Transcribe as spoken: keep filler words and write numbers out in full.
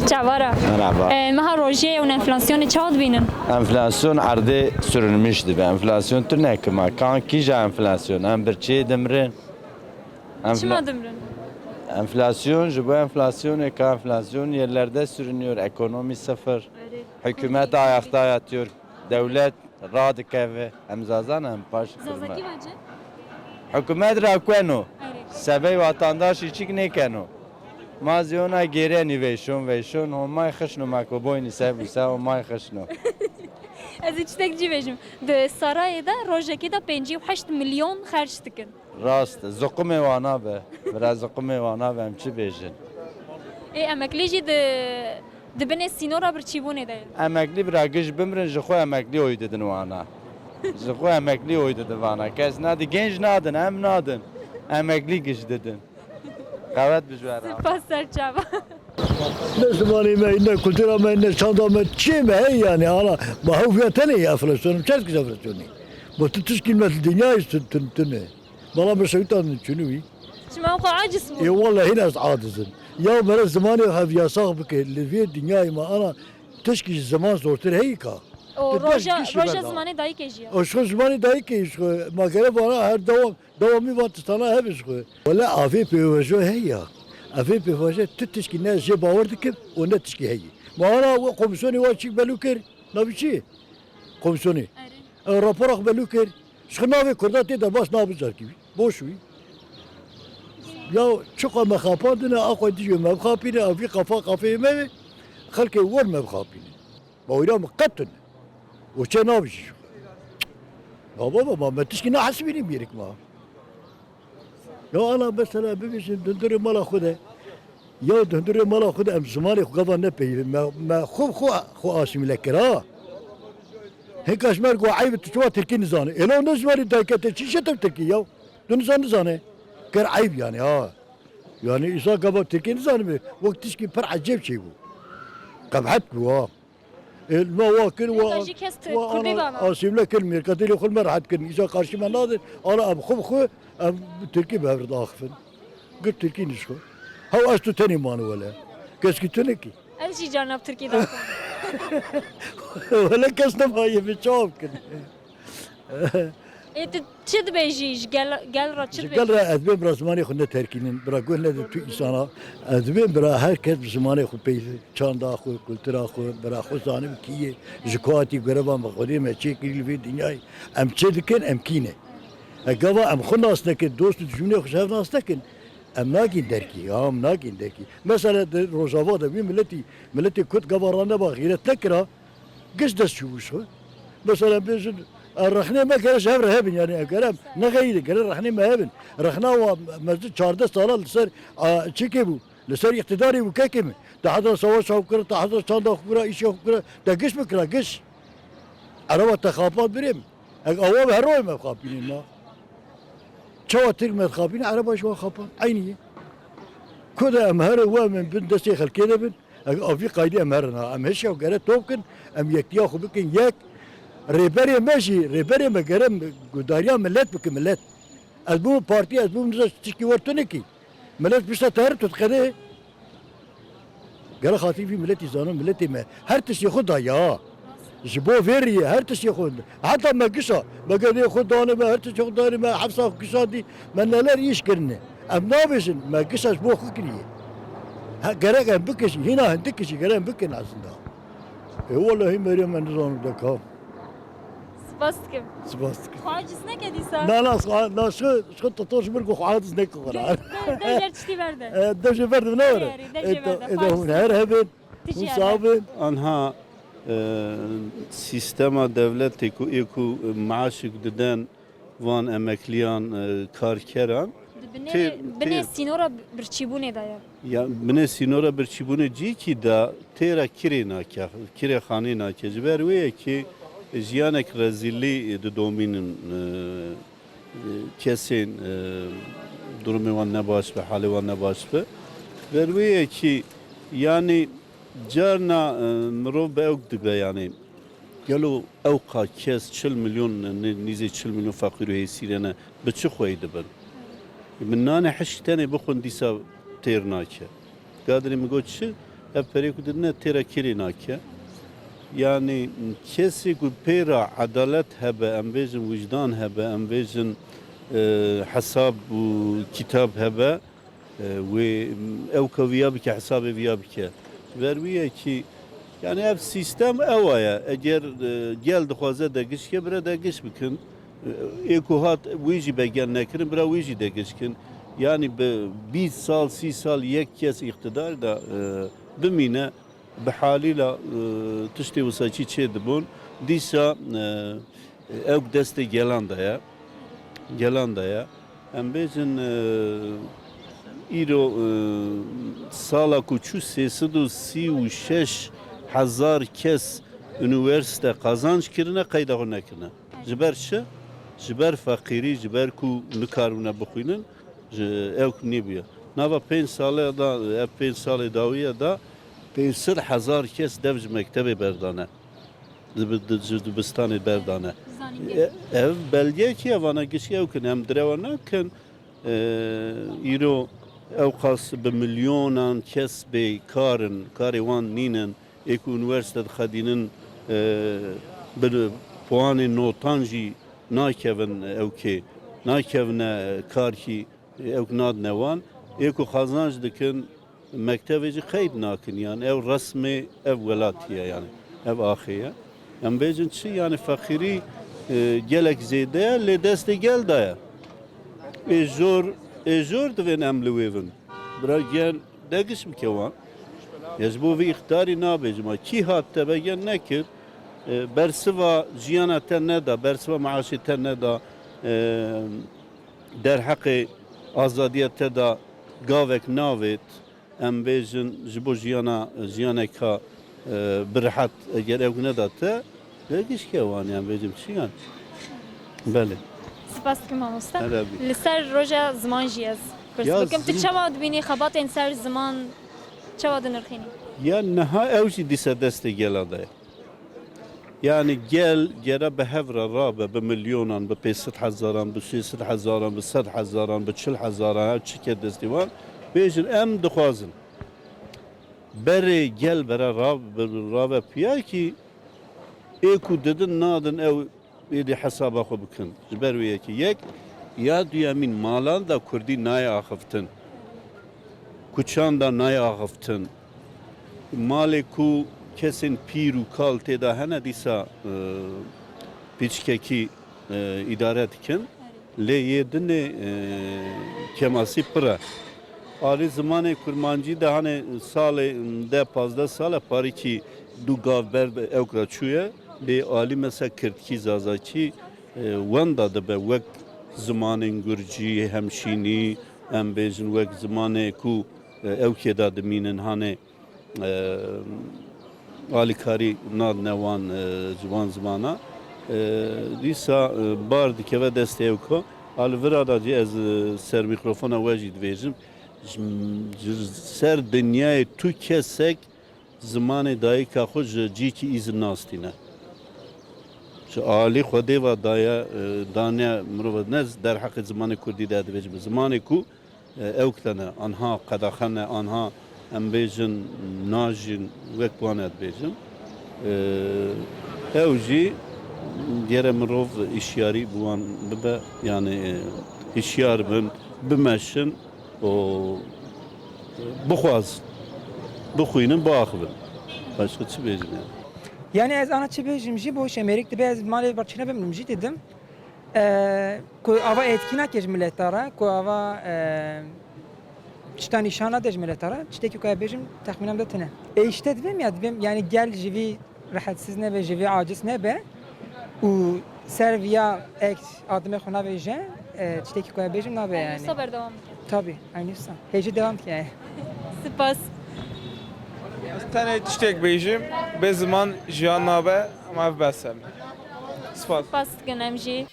Çavara. Merhaba. E, meha rojê û enflasyonê çawa dibînin? Enflasyon erdê sürülmüş dibe. Enflasyon tune kima. Kan kîja enflasyon? Em birçiyê dimirin. Enfla- Çima dimirin? Enflasyon, ji bo enflasyonê ka enflasyon yerlerde sürünüyor. Ekonomi sıfır. Hükümet ayakta yatıyor. Devlet radikeve. Em Zazan em paş Zazakî kirme. Vace? Hükümet rakeno. Sebey vatandaş içik nekeno. Ma ziyona gêrenî veyşon veyşon homay xişno ma ku boynî se bû se homay xişno. Ez ê çitek cî vêjim. Di sarayê de rojekê de pêncî û heşt milyon xerc dikin. Rast, ziqimê wana be. Bira ziqimê wana be, em çi bêjin? Ê emeklî jî di, di binê sînora birçîbûnê de ye. Emeklî bira giş bimrin, ji xwe emeklî oy didin wana. Ji xwe emeklî oy didin vana. Kes nadî, genç nadin, em nadin. Emeklî giş didin. Qewet bi ji we re. Spas serçava. Ne zimanê me, ne kultura me, ne çanda me, çiyê me heye yani, ana, ma hewfiya tenê ye enflasyonê, çertkî enflasyonê. Ma tu tişkî me li dinyayê tu, tu, tune. Bala me şewîtan çûnû wî. Çima xwe aciz bû? Ê, wallahî ez aciz im. Ya mere zimanê hev yasax bike, li vê dinyayê me ana tişkî ji ziman zortir heyî ka. O Tu dest roja, giş roja bela. Zimanê dayikê jî ya. O ji xwe zimanê dayikê ji xwe, ma gere vana her dewam, dewamî van tiştana hebe ji xwe. Wele avê pêvajo heye ya. Avê pêvajo tu tişkî ne jê bawer dikim û ne tişkî heye. Ma ana we komîsyonê wa çîk belû kir, navî çi? Komîsyonê. Erê. Ew rapora xwe belû kir. Ji xwe navê Kurda tê de baş nabin carkî wî. Boş wî. Ya çiqa me xapandine, a xwe dijî me bixapîne, ev vî qafa qafeyê me ve, xelkê wir me bixapîne. Bawira min qet tune. Û çe nabijî ji xwe. Ya baba, ma me tişkî nahesibînî mîrik ma. Ya ana mesela bibêjin dundurê mala xwe de. Ya dundurê mala xwe de em zimanê xwe gava nepeyivin. Me, me xwe, xwe, xwe asîmîle kir ha. Hinka ji me re got eyb e tu çima tirkî nizane. Êlo ne zimanê dayike te çi şetev tirkî ya? Tu nizan nizane. Kir eyb yani ha. Yani îsa gava tirkî nizanibê. Wek tişkî pir ecêb çêbû. Qebhet bû ha. Ê, ma wa kir, wa, Êka jî kes tu-, wa kurdî ana vana. Asîmle kir, mêrkatîrê xwe me rehet kirin. Îsa qarşî me nadin. Ana em xwe bi xwe, em tirkî bi hev re diaxifin. Gir tirkî nişko. Hew ez tu tenê mane wele. Keskî tu nekî. Ez jî carna bi tirkî daxim. Wele kes nemaye bi çav kin. Ê tu çi dibêjî ji gel, gel re çi Ji dibêjî? Gel re ez dibêm bira zimanê xwe neterkînin, bira guh nedin tu îsana. Ez dibêm bira her kes bi zimanê xwe peyv, çanda xwe, kultura xwe, bira xwe zanibe kî ye, ji ku hatî, greva me, xwedê me çêkirî li vê dinyayê. Em çi dikin, em kî ne? E gava em xwe nas nekin, dost û dijminê xwe ji hev nas nekin, em nagîn derkî, ya em nagîn derkî. Mesela di Rojava de wî miletî, miletê Kurd gava raneba xîret nekira, Giş dest çûbû ji xwe. Mesela bêjin, e, rexnê me gere ji hev re hebin, yani ev gere em nexeyîne, gere rexnê me hebin. Rexna wa mezin çardeh sala li ser, a, çikê bû, li ser îqtidarê bû kekê min. Te hezra savaşa xwe kira, te hezra çanda xwe kira, îşê xwe kira, te giş bikira, giş. Ereba te xapand birê min. Ek awa bi her royê me xapînin ma. Çawa Tirk me dixapîne, Ereba ji wan xapan. Eynî ye. Ku de em here we em bin destê xelkê de bin. Ek a vî qaydî em herin ha. Em hişya gere top kin, em yektiya xwe bikin yek. Rêberê me jî, rêberê me gere guhdariya milet bikin, milet. Ez bûm partî, ez bûm niza tişkî wer tu nekî. Milet pişta te her tu diqede. Gere xatirî vî miletî zano, miletê me her tiştê xwe daye ha. Ji bo vê riyê her tiştê xwe, heta me gişa, me gedê xwe dane me, her tiştê xwe dane me, hefsa xwe kişandî, me neler îş kirine. Em nabêjin, me gişa ji bo xwe kiriye. He, gerek em bikin jî, hîna hindik jî gerek em bikin aslında. E, wellahî Meryem, me nizanim deka. Spas dikim. Spas dikim. Xwe aciz neke dîsa. Na, na, xwe, na, şu, şu tutor ji min ku xwe aciz neke xwe. Dev, dev, dev jer tiştî verde. E, dev jê verde, ne were? Yarî, dev jê verde. E, de, e, de hûn her hebin. Hûn sax bin. Anha, e, sîstema dewletê ku ê ku maaşik diden van emekliyan, e, karkeran. Di binê, tê-, binê tê- sînora birçîbûnê de ye. Ya, binê sînora birçîbûnê cîkî de têra kirê nake, kirê xanê nake. Ji ber wê yekê jiyanek rezîlî didomînin, e, kesên, e, durumê wan ne baş be, halê wan ne baş be. Ber wê yekî, yanî carna, e, mirov bi ew dibe, yanî gelo ew qa kes çil milyon, nê-, nîzê çil milyon feqîr û hêsîrê ne, bi çi xweyî dibin? Min nanê hişk tenê bixwin dîsa têr nake. Gadirê min got çi? Ev perê ku didine têra kêrê nake. Yanî kesê ku pê re edalet hebe, em bêjin wijdan hebe, em bêjin, e, hesab û kitab hebe, e, wê ew ka viya bike, hesabê viya bike. Ji ber wî yekî, yanî ev sîstem ew a ye. Eger, e, gel dixwaze degiş ke, bire degiş bikin. E, ê ku hat wî jî begel nekirin, bira wî jî degiş kin. Yanî bi bîst sal, sî sal yek kes îqtidar da, e, bimîne, bi halîla, e, tiştê wisa çî çê dibûn. Dîsa, e, ew destê gelan de ye. Gelan de ye. Em bêjin, e, îro, e, sala ku çû sê sed û sî û şeş hezar kes unîversîte qazanc kirine, qeyda xwe nekirine. Ji ber çi? Ji ber feqîrî, ji ber ku nikaribûne bixwînin, ji, ew ku nêbûye. Nava pênc sale de, ev pênc salê dawiye de pênc sed hezar kes dev ji mektebê berdane. Di bi-, di-, ji dibistanê berdane. Zanîngeh. E, ev belgeyekî ye, vana gişkî ew kin, em direwa nakin. E, îro ew qas bi milyonan kes bê kar in, karê wan nînin. Ê ku unîversîte dixwedînin, e, bi puanê notan jî nakevin ew kê, nakevine karkî, ew nadine wan. Ê ku qazanc dikin, mektevê jî qeyd nakin. Yanî ew resmê ev welatî ye, yanî ev axê ye. Em bêjin çi? Yanî feqîrî, e, gelek zêde ye, lê destê gel de ye. Ê jor, ê jor divên em li wê bin. Bira gel, degiş bike wan. Ya ji bo vî îqtidarî nabêjim, a kî hat te begel nekir, e, bersiva jiyana te neda, bersiva meaşê te neda, e, derheqê azadiya te da gavek navêt, em bêjin ji bo jiyana, jiyaneka, e, bi rehet eger ew neda te, Vegişke wan yan bêjim çi yan? Belê. Spas dikim mamoste. Hele bî. Li ser roja ziman jî ez pirs Ya bikim. Tu zim- çawa dibînî xebatên ser ziman çawa dinirxînî? Ya niha ew jî dîsa destê gela de ye. Yani gel gere bi hev re rabe bi milyonan, bi pênc sed hezaran, bi sê sed hezaran, bi sed hezaran, bi çil hezaran, her çi ke destê wan. Bêjin em dixwazin. Berê gel bere ra-, rabe piya kî ê ku didin nadin ew êdî hesaba xwe bikin. Ji ber wê yekê yek, ya duyemîn malan da kurdî nayê axiftin. Kuçan da nayê axiftin. Malê ku kesên pîr û kal tê de hene dîsa, e, pîçkekî, e, îdare dikin. Lê yê dinê, e, kemasî pir e. Alî zimanê kurmancî de hanê salê deh pazdeh sal e parîkî du gav ber ewk re çûye. Lê alî mesela kirdkî, zazakî, e, wenda dibe wek zimanên gurcî, hemşînî, em bêjin wek zimanê ku, e, ewkê de dimînin hanê e, alîkarî nadine wan, e, ji wan zimana. E, dîsa, e, bar dikeve destê ew ku. A li vira da jî ez, e, ser mîkrofona we jî dibêjim. Ji, ji ser dinyayê tu kesek zimanê dayika xwe ji cîkî îzin nastîne. Ji alî Xwedê ve daye, e, dane mirov, ne derheqê zimanê kurdî de dibêjim. Zimanê ku e, ew kitene, anha qedaxe ne, anha em bêjin najin wek wan e dibêjin. E, ew jî gere mirov hişyarî bi wan bibe, yani, e, hişyar bin, bimeşin û bixwazin, bixwînin, biaxivin. Başka çi bêjin yani? Yani ez ana çi bêjim jî bo şemêrik dibe ez malê berçîne bimnim jî dedim. E, ku ava êtkî nake ji mileta re, ku ava, e, tişta nîşan nade ji mileta re, tiştekî ku ez bêjim texmîna min de tune. E, îşte dibêm ya, dibêm, yani gel ji vî rehetsiz nebe, ji vî aciz nebe û ser viya ek adimê xwe navêje, e, tiştekî ku ez bêjim nabe yani. Wisa berdewam bike. Tabii, aynı wisa. Hêjî devam dike yani. Spas. Ez tenê tiştek bêjim, bê ziman jiyan nabe, ama ev bes e. Spas. Spas dikin em jî.